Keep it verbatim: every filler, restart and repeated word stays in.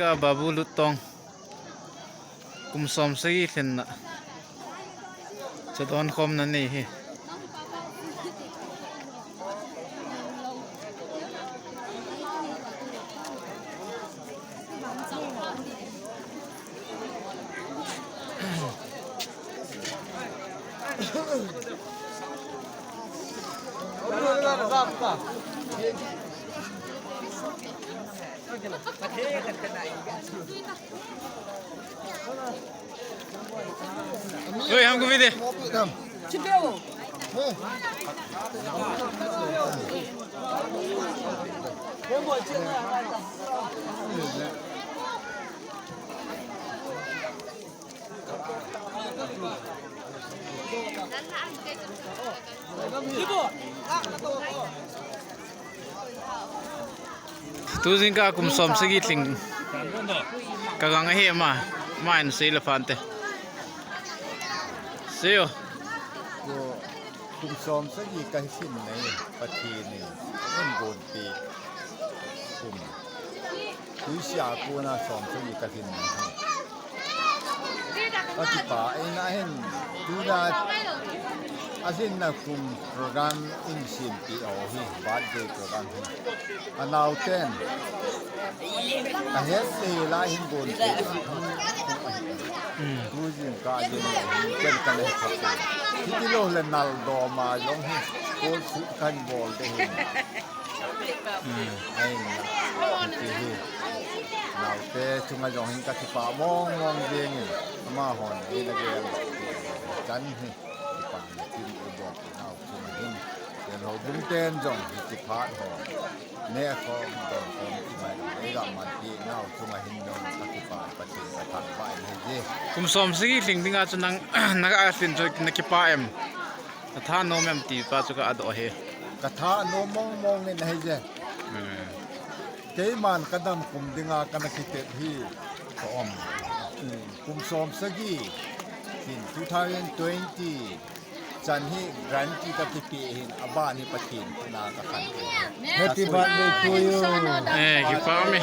Ka Babu Luttong. Kum som sagi lhinna. Chadon khomna nei hi. Oi, हमको भी दे। Tujing ka kum som sagi lhing ka gang ahi ama, ama in sei le phante. Sei o. Kum som sagi ka hi sin nei, Pathen in, in gon pi kum. Tuisia kona som sagi ka lhin na hi. Ka kipah in ahin, tuna a lhinna kum program in simpi o hi, birthday program hi. Anauten. Ka het le la hin gon te. Tujing ka jing hi ken ka le kha. Hiti lou le nal do ma jong hi. Kol su kan bol de hi. Ai, ti hi. Naote chunga jong hin ka kipah mong mong jeng in. Amahon in a gel. Chan hi. Kipah na tin u bol nau chunga hin. Ken ho bung ten jong hi kipah ho. Ne khom don khom ki mai. Ei ga man ti nau chunga hin jong ka kipah Pathen ka thangvah in hi ji. Kum som sagi lhing dinga chu nang, na ka lhin chu na kipah em? Na thanom em ti pa chu ka adoh hi. Ka thanom mong mong in ahi je. Hmm. Keiman ka dam kum dinga ka na kitep hi ka um. Hmm. Kum som sagi. Hin two thousand twenty. Chan hi grant ki ka kipe hin aban hi Pathen na ka khan. Happy birthday to you. Eh, kipah me.